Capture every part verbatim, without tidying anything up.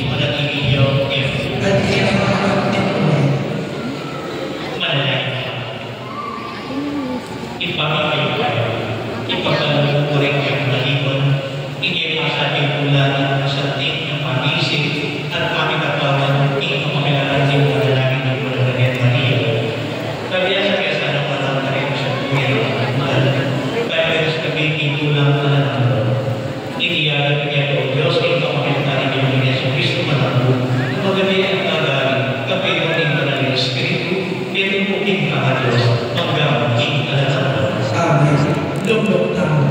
Manalangin kayu. At kaya mga kapatid ko, manalangin kayu. Ipangit kayu, ipagkaloob ku ring kayang maliban, ing e masabi ing kulang ning santing a pamisip at pamikatawa, ing kapamilatan ning manalangin ning Birhen Maria. Kabiasang kaya sana palang kare sa kuya, kaya sa kuya, ing kulang na lang. Iti aduan mi keka, O Dios, king kapamilatan ning Ginu ming Jesucristo, Anak mu, a magari at magari, kapilan ning Banal a Espiritu, Dios, Ibpa ning Dios, mangga king alang angga. Amen. Lumlub tamu.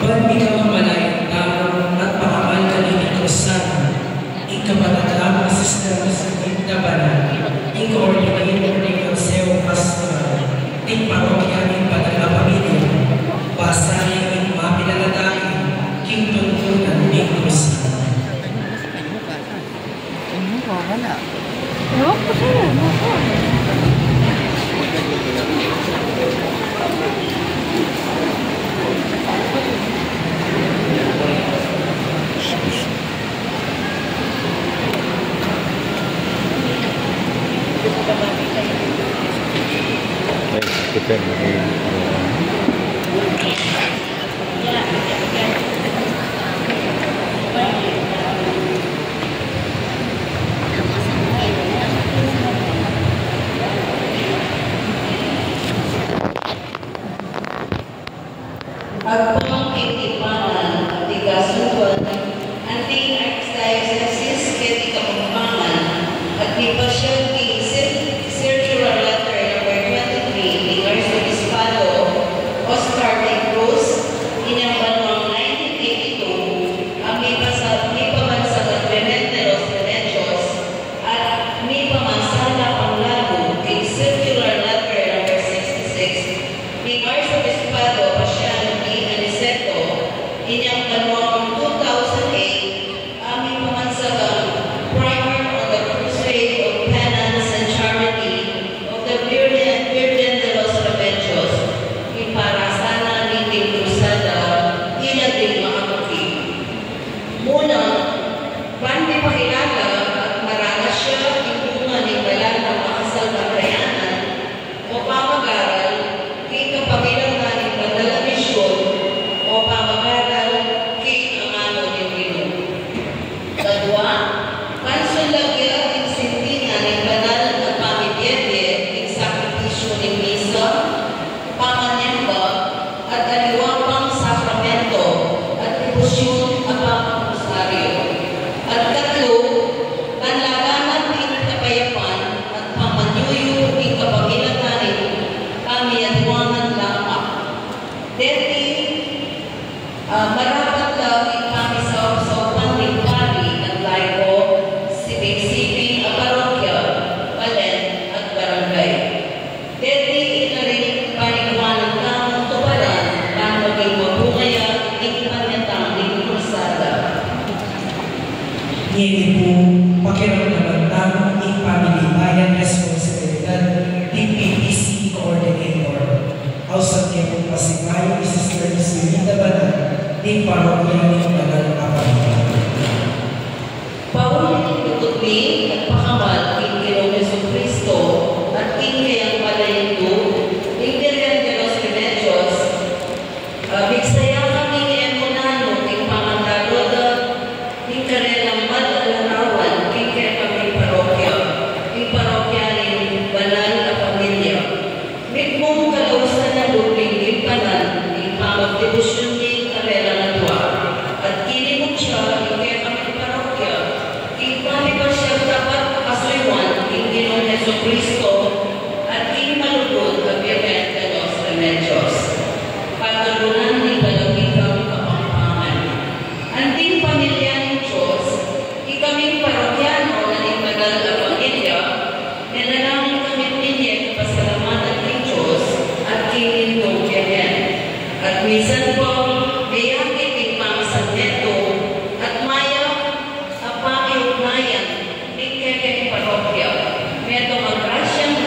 Ban mikapamalayun tamu at pakamal ka ning Kristo, ing kapatad tamung Sister Rosalinda Banal, ing coordinator ning Konseho Pastoral ning Parokya ning Banal a Pamilya, basain ing mapinaladain king tuntunan ning Rosario. Ewan ko sa'yo, ewan ko. Ay, kita na yung, uh, Agpang king tipanan at king kasunduan, anting Archdiocese keti Kapampangan, at mipasiag king cir-, circular letter number twenty-three ning Arsobispado Oscar de Cruz, inyang banuang nineteen eighty-two, a mipasa-, mipamansagan Clemente Los Remedios, at mipamansala pang lalu king circular letter number sixty-six ning Arsobispado Pacian D. Aniceto, inyang banuang two thousand eight, a mipamansagang Primer on the Crusade of Penance and Charity of the Virgin, Virgin de los Remedios, ing parasana ning ding krusada, ila ding maabut. Muna, ban mipakilala at maranas ya ing bunga ning banal a pakasalbatayanan, o pamagaral, king kapamilatan ning banal a misyun, o pamagaral, king amanu ning Ginu. Kadua, pansulag ya ing sintina ning banal a pamibie-bie king sakripisyu ning misa, pamanyamba, at aliwa pang sakramento at debosyun a pamag-rosaryu. At katlu, panlaganap ing kapayapan at pamanyuyu king kapamilatan ning pamiadwanan lamak. Deti, ah, marapat la ing pamisaup-saupan ning pari at laiko, siping-siping a parokya, balen, at barangay. Deti ing karing paniguanan tamung tuparan, ban maging mabunga ya ing panyatang ning krusada. Ngeni pu, pakiramdaman tamu ing pamilipayan responsibilidad ning P P C coordinator. Ausan ke pung pasibayu i Sister Lucinda Banal, ning parokya ning Banal a Pamilya. Pauli ning lugud mi at pakamal king Ginung Jesucristo at king kayang palaindu, ing Virgen de los Remedios, ah, migsaya kami king e mu nanu king pamandalo da ning karelang mal a larawan king kekaming parokya, king parokya ning Banal a Pamilya. Mitmung kalausan a lub ning gimpanan ing pamagdebosyun mi karela ngan atua, at kinimutya ing kekaming parokya king pamipasiag tapat a kasuyuan king Ginung Jesucristo at king malugud a Birhen de los Remedios. Patulunan ning Lalawigan Kapampangan. Anting pamilya ning Dios, ikaming parokyano na ning Banal a Pamilya, nanalangin kami minie king pasalamatan king Dios at king Indung Birhen. At misan pa, meyakit ing pamisanmetung at mayap a pakiugnayan ning kekeng parokya. Metung a grasyang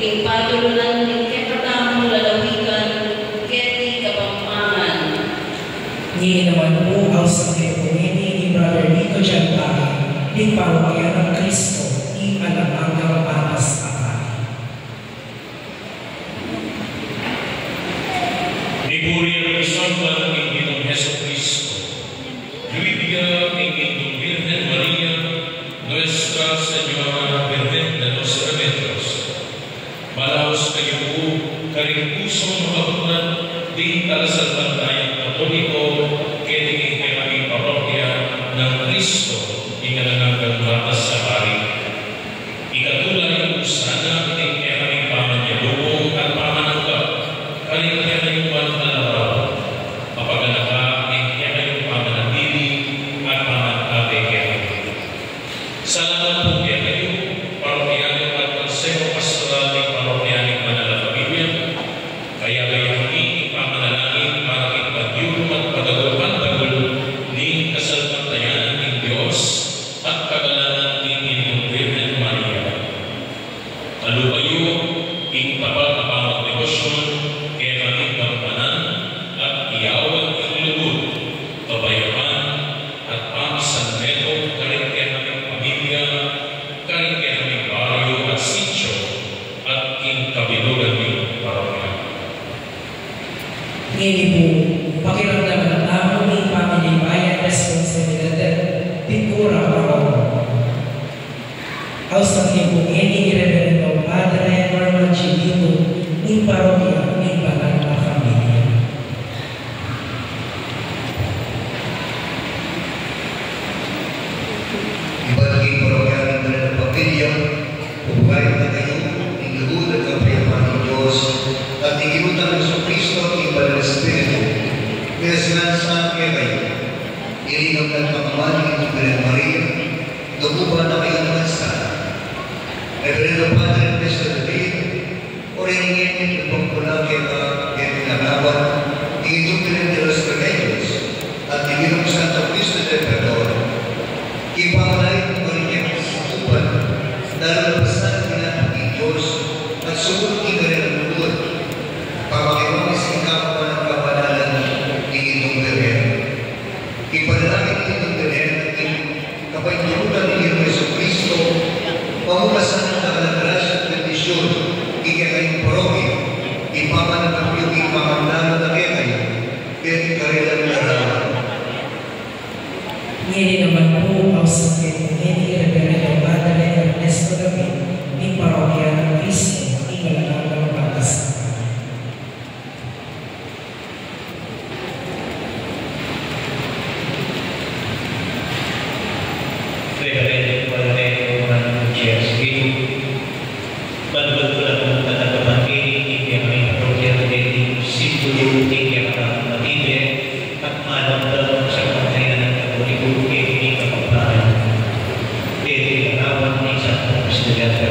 Ing patulunan ning kekatamung lalawigan keti Kapampangan. Ngeni naman pu, ausan ke pu ngeni i Brother Nito Jan Pare, ning Parokya nang Cristo ing Alang Anggang Patas a Pari. Mipuri at misomban king Ginung Jesucristo, yu ibie king Indung Birhen Maria, Nuestra Señora Birhen de los Remedios. Malaus kayu pu karing pusung makabutan ding talasalpantayang Katoliko keti king kekaming parokya nang Cristo ing Alang Anggang Patas a Pari. Ikatula yu pu sana ing kekaming pamanyalubong at pamananggap karing kekayung banal a larawan. Mapaganaka ing kekayung pamanatili at pamantabe kekami. Salamat pu kekayu, parokyano at Konseho Pastoral ning Parokya ning Banal a Familia. Kaya gaya kami ing pamanalangin para king pagyulung at pagagul-pandagul ning kasalpantayanan ning Dios at kagalangan ning Indung Birhen Maria. Alupa yu ing tapat a pamagdebosyon kekaming gampanan at iyawan ing lugud, kapayapan, at pamisanmetung karing kekaming pamilya, karing kekaming baryo at sitio, at king kabilugan ning parokya. Ngeni pu, pakiramdaman tamu ing pamilibayang responsibilidad ning kura paroko. Ausan ke pu ngeni i Reverendo Padre Norman G. Dito ning Parokya ning Banal a Familia. Ibat king Parokya ning Banal a Familia, ubugayan na kayu ning lugud at kapayapan ning Dios at ning Ginu tang Jesucristo at ning Banal a Espiritu. Kaya sinansa kekayu ing lingap nang pangamalan ning Birhen Maria, Luguban na kayu naman sana. Reverendo Padre Ernesto David, o rin ngeni ing pagpula keka, keti king larawan ning Indung Birhen de los Remedios at ning Ginung Santo Cristo del Perdon. King pamagdalait mu karin kekami sa tupan, lalu na pu sana king anak ning Dios at sumunud king kekayung lugud, pamakiwang king kapanan kabanalan ning Indung Birhen. Ipanalangin ning Indung Birhen ing kapaindurutan ning Ginung Jesucristo, pamukasan na la ing grasya at bendisyun king kekayung parokya, ipamanatag yu king pamandalan na kekayu, keti karin man lalawan. Ngeni naman pu, ausan ke pu ngeni i Reverendo Padre Ernesto David, ning Parokya nang Cristo ning Alang Anggang Patas. Reverendo Padre Roman Gutierrez Guido, balbal ku la pung tatanggapan keni ing kekami parokya deti simbulu ning kekami matibe at malamdam a kasalpantayanan ning Katoliko keti king Kapampangan. Keti king larawan ning Santong Estudyante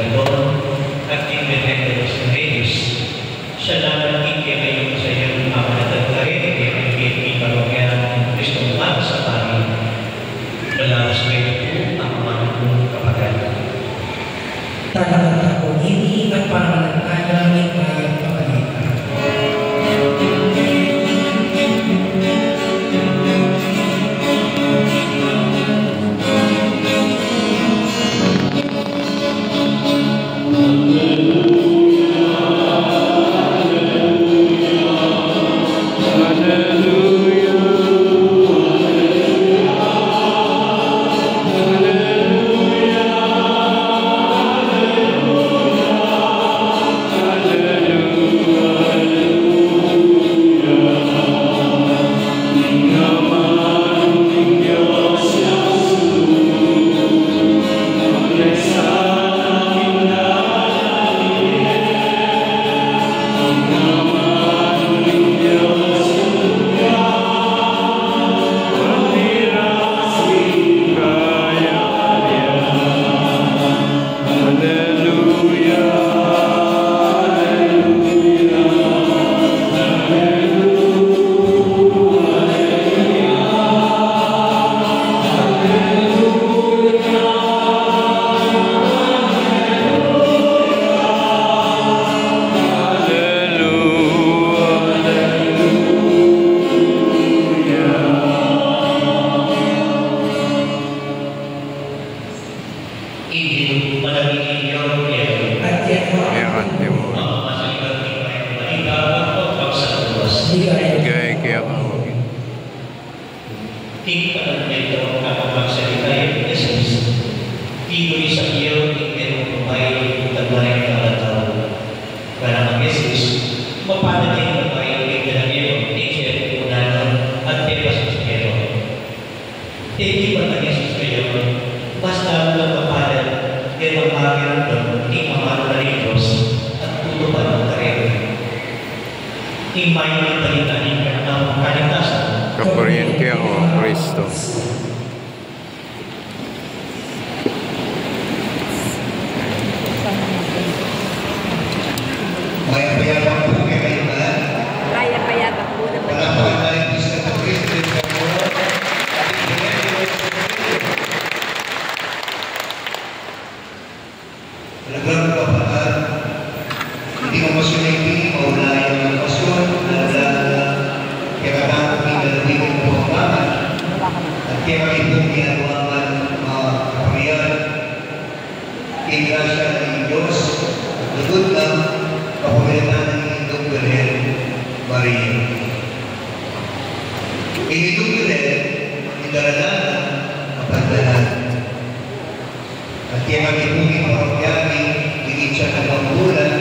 Ito ni Sakyo, ing metung a babai, ing taglaring kalatau. Ngana nang Jesus, mapalad ing babai, ing metung a ing metung a ing metung a ing metung. Tinipan nang Jesus kaya, mas lalu lang mapalad, kaya mamakiramdam, ing mamalu na ning Dios, at tutupan ng karera. Ing mayap a balita ning kaligtasan. Kapurian ka, O Kristo. Mayap a yabak pu kekayu ngan. Mayap a yabak pu naman. Palakuan tamu ing Santo Cristo, ing Ginu. Talagang kapatad, iti mung okasyon a iti, maulayan a okasyon, lalo-lalo na kekatamu king dalawig a kapampangan, at kekami pung miyaduangan a kaparian, king grasya ning Dios, at lugud na kapamilatan ning Indung Birhen Maria. Ing Indung Birhen, ing daralan na kapandanan. At kekami pung parokyani, ing itsa nang bulan,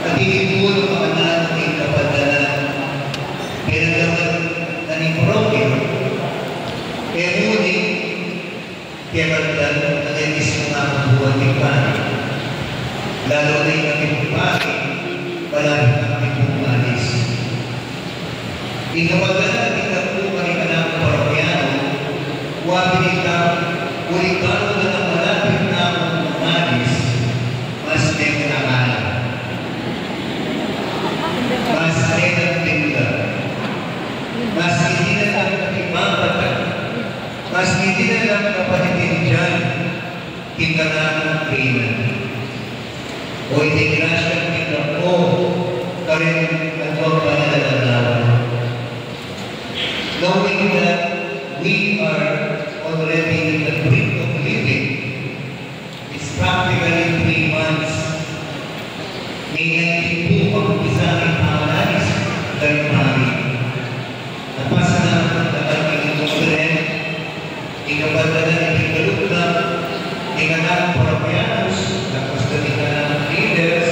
at ing pulo a mananu ning kapandanan, pinagdaman na ning parokya, e mu ni kekatdan na ning mismu nang buwan ning pari, lalu na ing kami pung pari, malapit na kami pung malis. Ing kapandanan, ing kapu, kekami pung parokyano, wa pin ita, uling balu na nang malapit na kung malis, mas metung a alang. Mas metung a tinda. Mas iti na lang kapibabatan. Mas iti na lang kapanitindian. King kanakung kainan. O iti grasya king Anak mu, karin at magpanalalawan. Knowing that we are already in the brink of leaving, it's practically three months. May nineteen pu, mag-umpisa ing pamanalis karing pari. At pasalamat na kami king Indung Birhen, ing kapandanan ning pigkalub na, ing kanakung parokyanos, at pati ing kanakung leaders,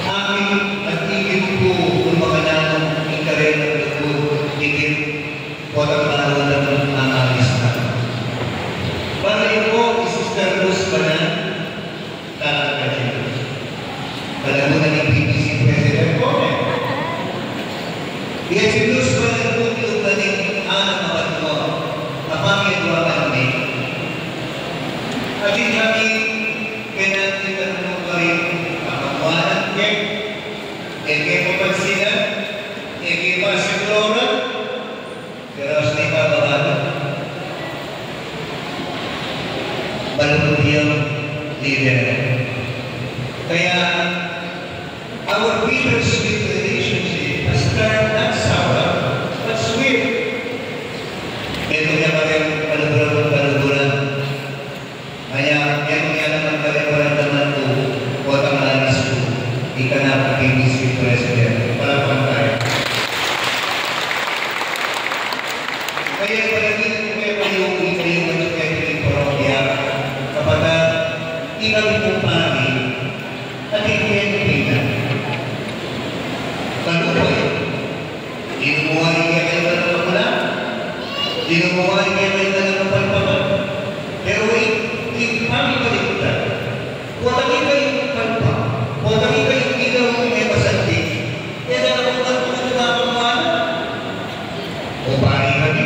aking at ikit ku, ing makananu, ing karelang lugud, dikit, potang malu na nung mamalis na. Bale pu, i Sister Luz Banan, Talaga, Jesus. Alam mo na ning B B C president ko, e. Iya, si Luz Banan, ing lugud na ning anam a banua a pamiyaduangan mi. Atin kami, kailangan kita ng mga rin, kapamuanan, e. E ke papansinan, e ke pasikloran, Pero sa iba, babalu, malugud yang leader. Kaya, our bittersweet relationship has turned not sour, but sweet. Metung ya pa ring kaluguran, kaluguran. Kaya, kaya, kaya naman kami maramdaman ku, potang malis ku, ika na ang B B C president. Palakpakan tayo. Kaya, palagi ko kayo, kayo, kayo, kayo, kayo, kayo, parokya, kapatad, ika rin pong pari, at ika rin pong ina. Kalupay. Dinumuan ne kekayu ing kapamula, dinumuan ne kekayu ing kapalpakan. Pero ing, ing pamibaliktad, potang ika ing palpak, potang ika ing ina ing masanting, e da na kung nanu ing kapamuanan? O pari ka ne.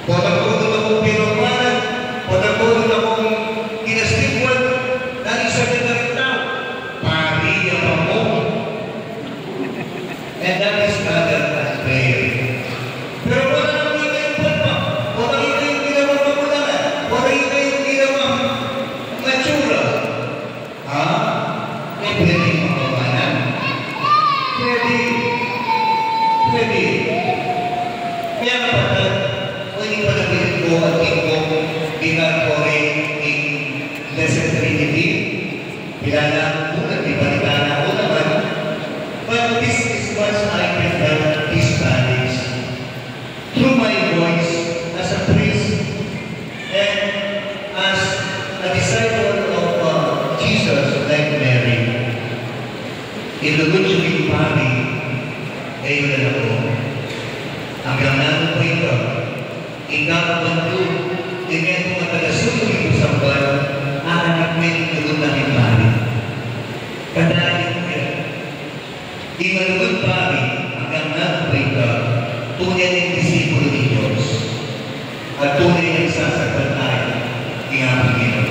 Potang boto na kung pinaumanan, potang boto na kung kinastiguan, nanu ing sabi ning tau? Pari ya pa mu. And that is rather unfair. Pero potang ika ing palpak, potang ika ing ginawang magulang, potang ika ing ginawang mature, ha? E pwedeng mapaumanan? Pwede. Pwede. Kaya, kapatad, pwede pa na pinagkuhan king kung binarkore ing Blessed Trinity. Kilala ku na, may balita na ku naman. But this is what I can tell this parish. Through my voice as a priest and Ilugud yu king pari, e yu lalako. Anggang nanu pa ika? Ika, bandu, ing metung a tagasuyu king kasamban, anak me ing lugud na king pari. Katayan ya, ing malugud pari, anggang nanu pa ika, tune ning disipulu ning Dios. At tunay niyang sasaklapan ing ating Ginu.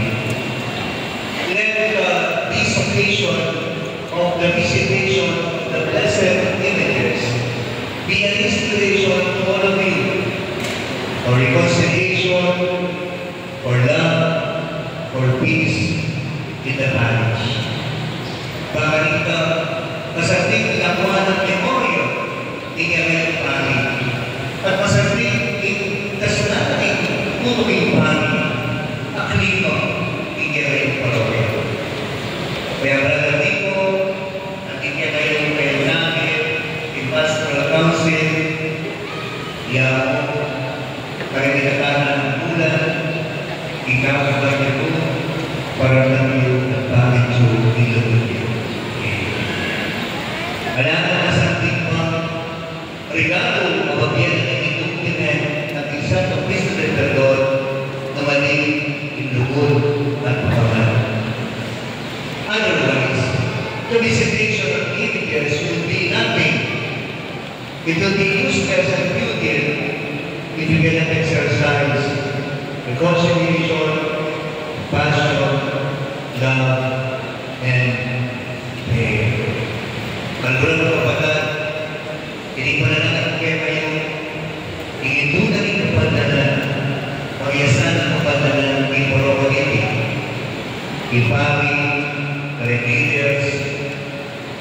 Let, uh, this occasion of the visitation of the blessed images be an inspiration to all of you for reconciliation, for love, for peace in the parish. Bakit ita, masanting lakuan at memorya ing kekayung pari. At masanting ing kasnatan ning puri ning pari, a klima ing kekayung parokya. Kaya, Brother Nico, at ing kekayung kayang nani, ing Pastoral Council, ya mo, karing ikatanan ning bulan, ing kakabay na pu, para na yu at bakit yu ilugud ya. Ala na masanting pang regalu a bibie na ning Duke Tinian at ing Santo Cristo del Perdon, na mali ing lugud at pamalan. Otherwise, the visitation of images will be nothing. It will be useless and futile if you cannot exercise reconciliation, compassion, love, and prayer. Kaluguran kung kapatad, ini panalangin ku kekayu, ing indu na ning kapaldanan, pariasan ning kapaldanan ning parokya niti, ing pari, karing leaders,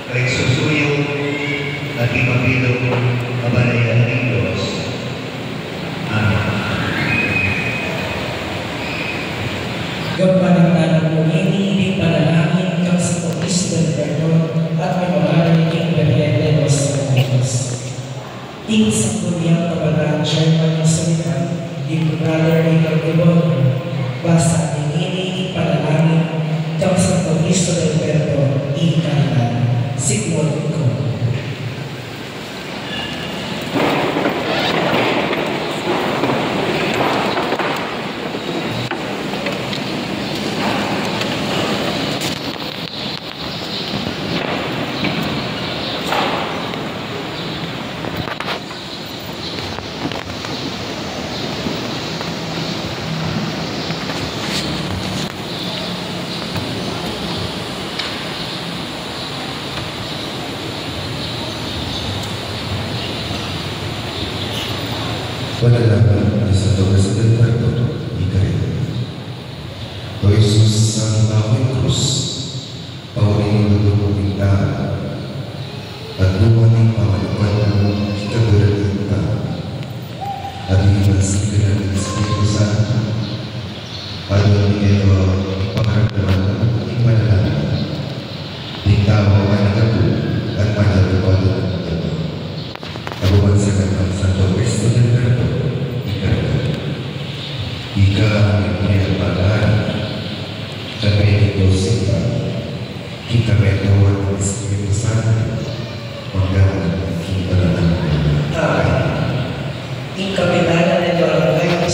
karing susuyu, at ing mabilug a balayan ning Dios. Amen. Gabay na pu ngeni ing panalangin kang Santo Cristo del Perdon at memorare king Birhen de los Remedios. Ing Sangguniang Kabataan Chairman ning Sanlitan, i Brother Edgar Gabon, basa na ngeni ing panalangin kang Santo Cristo del Perdon y Caridad. Sikmul ku. Panalangin king Santo Cristo del Perdon y Caridad. O Jesus, a kinawa king krus, pauri mu ing lugud ning tau, at bunga ning pamanaban mu ing kaburian ning tau. At ing banal a simbirang ning Espiritu Santo, aduan mu king pakaramdaman ning panalangin ning tau a manikapu at manatupad ning Ginu. Aguman sa kang Santo Cristo del Perdon y Caridad. Ika, ing Ibpa, kayabe ning Dios Ibpa, king kapilan ning Espiritu Santo, mangga man king alang angga. Amen. Ing kapilan ning alang angga,